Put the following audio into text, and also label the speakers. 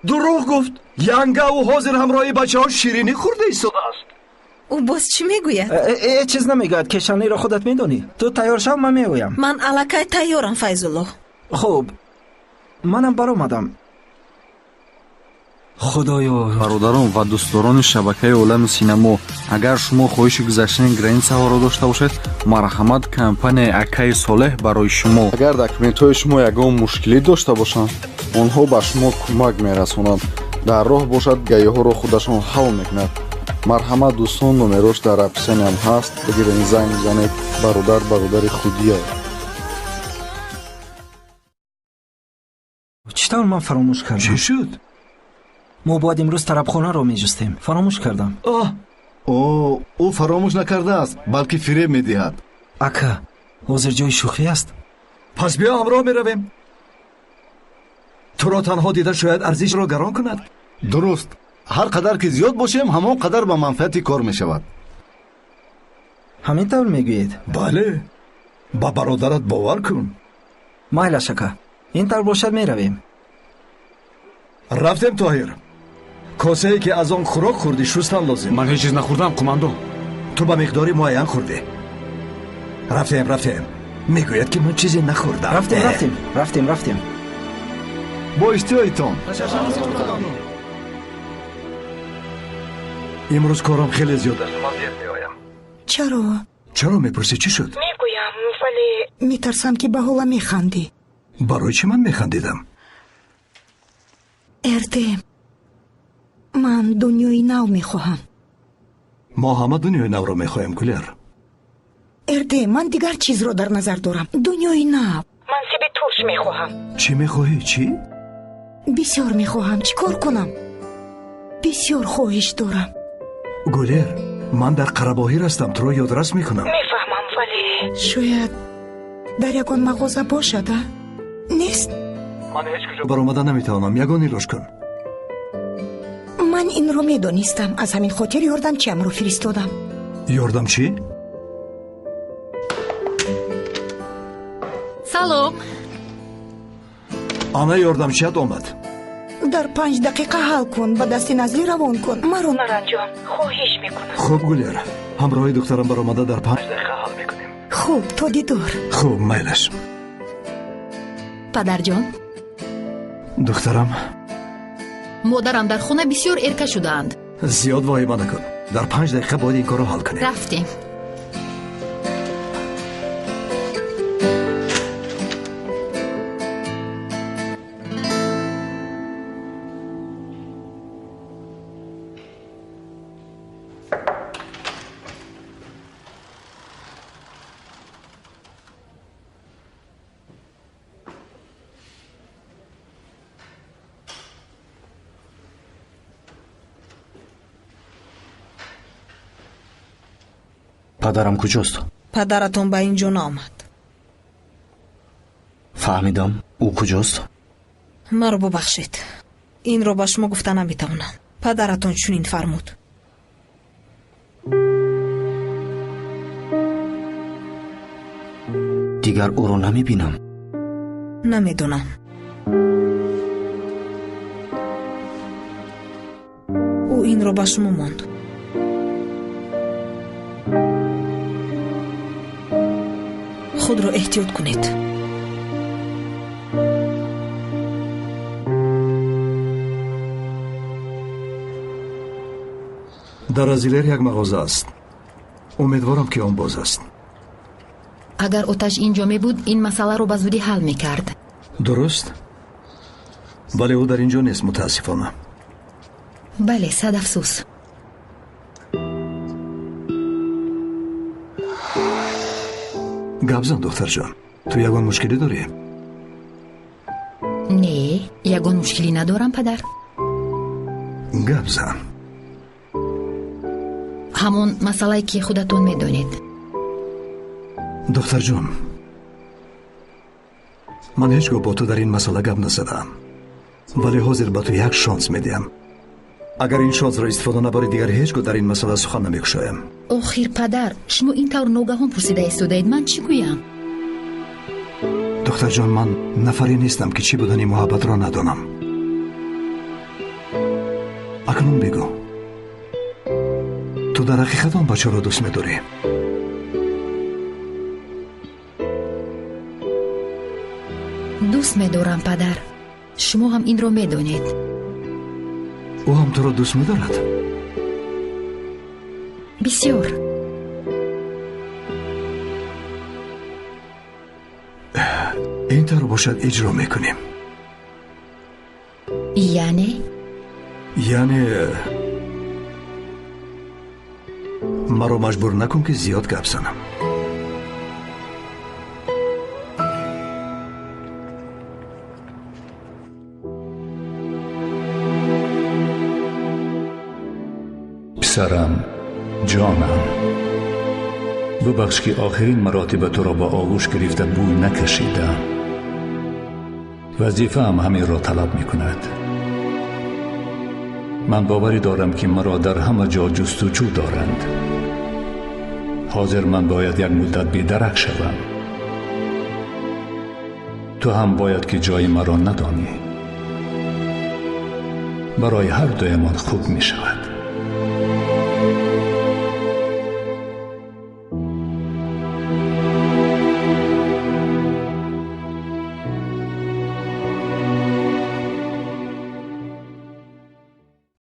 Speaker 1: Дурӯғ гуфт. Янга ӯ ҳозир ҳамроҳи бачаҳо ширинӣ хӯрда истодааст.
Speaker 2: Ӯ боз чӣ мегӯяд?
Speaker 3: Ҳеҷ чиз намегӯяд. Кешаниро худат медонӣ. Ту тайёр шав, ман меоям.
Speaker 2: Ман аллакай тайёрам, Файзулло.
Speaker 3: Хуб, манам баромадам. Худоё.
Speaker 4: Бародарон ва дӯстдорони шабакаи Олами Синамо, агар шумо хоҳиши гузаштани границаҳоро дошта бошед, марҳамат, компанияи Акаи Солеҳ барои шумо. Агар документҳои шумо ягон мушкилӣ дошта бошанд, онҳо ба шумо кӯмак мерасонанд. Дар роҳ бошад, гаиҳоро худашон ҳал мекунад. Марҳамат, дӯстон, номерош дар описаниям ҳаст, бигирен, занг бизанед. Бародар бародари худия.
Speaker 3: Чӣ тавр ман фаромӯш кардам?
Speaker 1: Чӣ шуд?
Speaker 3: Мо бояд имрӯз тарабхонаро меҷустем. Фаромӯш кардам.
Speaker 5: О, ӯ фаромӯш накардааст, балки фиреб медиҳад.
Speaker 3: Ака, ҳозир ҷои шӯхӣ аст?
Speaker 1: Пас биё ҳамроҳ меравем. Туро танҳо дида шояд арзишро гарон кунад.
Speaker 5: Дуруст. Ҳар қадар ки зиёд бошем, ҳамон қадар ба манфиати кор мешавад.
Speaker 3: Ҳамин тавр мегӯед?
Speaker 1: Бале, ба бародарат бовар кун.
Speaker 3: Майлаш, ака, ин тавр бошад, меравем.
Speaker 1: Рафтем, Тоҳир. Косае ки аз он хӯрок хӯрдӣ, шустан лозим.
Speaker 6: Ман ҳеҷ чиз нахӯрдам, қумандон.
Speaker 1: Ту ба миқдори муайян хӯрдӣ. Рафтем, рафтем. Мегӯяд ки ман чизе нахӯрдам.
Speaker 3: Рафтем, рафтем, рафтем, рафтем.
Speaker 5: Бо иштиҳоитон.
Speaker 1: Имрӯз корам хеле зиёд аст. Ман дер меоям.
Speaker 7: Чаро?
Speaker 1: Чаро мепурсӣ, чӣ шуд?
Speaker 7: Мегӯям, вале метарсам ки ба ҳола механдӣ.
Speaker 1: Барои чӣ ман механдидам?
Speaker 7: Эрдем, ман дунёи нав мехоҳам.
Speaker 1: Мо ҳама дунёи навро мехоҳем, Гулер.
Speaker 7: Эрдем, ман дигар чизро дар назар дорам. Дунёи нав. Ман себи турш мехоҳам.
Speaker 1: Чӣ мехоҳӣ? Чӣ?
Speaker 7: Бисёр мехоҳам. Чӣ кор кунам? Бисёр хоҳиш дорам.
Speaker 1: Гулер, ман дар Қарабоҳир ҳастам, туро ёдрас мекунам.
Speaker 7: Мефаҳмам, вале шояд дар ягон мағоза бошад, а? Нест?
Speaker 1: Ман ҳеҷ куҷо баромада наметавонам, ягон илоҷ кун.
Speaker 7: Ман инро медонистам, аз ҳамин хотир ёрдамчиамро фиристодам.
Speaker 1: Ёрдамчӣ?
Speaker 8: Салом.
Speaker 1: Ана ёрдамчият омад.
Speaker 7: Дар 5 дақиқа ҳал кун, ба дасти Назлӣ равон кун. Маро наранҷон, хоҳиш мекунам.
Speaker 1: Хуб, Гулер, ҳамроҳи духтарам баромада дар 5 дақиқа ҳал мекунем.
Speaker 7: Хуб, то дидор.
Speaker 1: Хуб, майлаш.
Speaker 8: Падарҷон.
Speaker 1: Духтарам.
Speaker 8: Модарам дар хона бисёр эрка шудаанд.
Speaker 1: Зиёд воҳима накун. Дар 5 дақиқа бояд ин корро ҳал кунем.
Speaker 8: Рафтем.
Speaker 9: Падарам куҷост?
Speaker 2: Падаратон ба ин ҷо наомад.
Speaker 9: Фаҳмидам. Ӯ куҷост?
Speaker 2: Маро бубахшед, инро ба шумо гуфта наметавонам. Падаратон чунин фармуд.
Speaker 9: Дигар ӯро намебинам.
Speaker 2: Намедонам. Ӯ инро ба шумо монд. Худро эҳтиёт кунед.
Speaker 1: Дар Азилер як мағоза аст. Умедворам, ки он боз аст.
Speaker 8: Агар оташ ин ҷо мебуд, ин масъаларо ба зудӣ ҳал мекард.
Speaker 1: Дуруст, вале ӯ дар ин ҷо нест, мутаассифона.
Speaker 8: Бале, сад афсӯс.
Speaker 1: Гап зан, духтарҷон, ту ягон мушкилӣ дорӣ?
Speaker 8: Не, ягон мушкилӣ надорам, падар.
Speaker 1: Гап зан.
Speaker 8: Ҳамон масъалае ки худатон медонед.
Speaker 1: Духтарҷон, ман ҳеҷ гоҳ бо ту дар ин масъала гап назадаам, вале ҳозир ба ту як шонс медиҳам. Агар ин шонсро истифода набарӣ, дигар ҳеҷ гоҳ дар ин масъала сухан намекушоям.
Speaker 8: Охир, падар, шумо ин тавр ногаҳон пурсида истодаед, ман чӣ гӯям?
Speaker 1: Духтарҷон, ман нафаре нестам, ки чӣ будани муҳаббатро надонам. Акнун бигӯ, ту дар ҳақиқат он бачаро дӯст медорӣ?
Speaker 8: Дӯст медорам, падар. Шумо ҳам инро медонед.
Speaker 1: Ӯ ҳам туро дӯст медорад?
Speaker 8: Бисёр.
Speaker 1: Ин тавр бошад, иҷро мекунем.
Speaker 8: Яъне?
Speaker 1: Яъне маро маҷбур накун, ки зиёд гап занам.
Speaker 6: Писарам, ҷонам, бубахш, ки охирин маротиба туро ба оғӯш гирифта бӯй накашидам. Вазифаам ҳаминро талаб мекунад. Ман боварӣ дорам, ки маро дар ҳама ҷо ҷустуҷӯ доранд. Ҳозир ман бояд як муддат бедарак шавам. Ту ҳам бояд ки ҷои маро надонӣ. Барои ҳар дуямон хуб мешавад.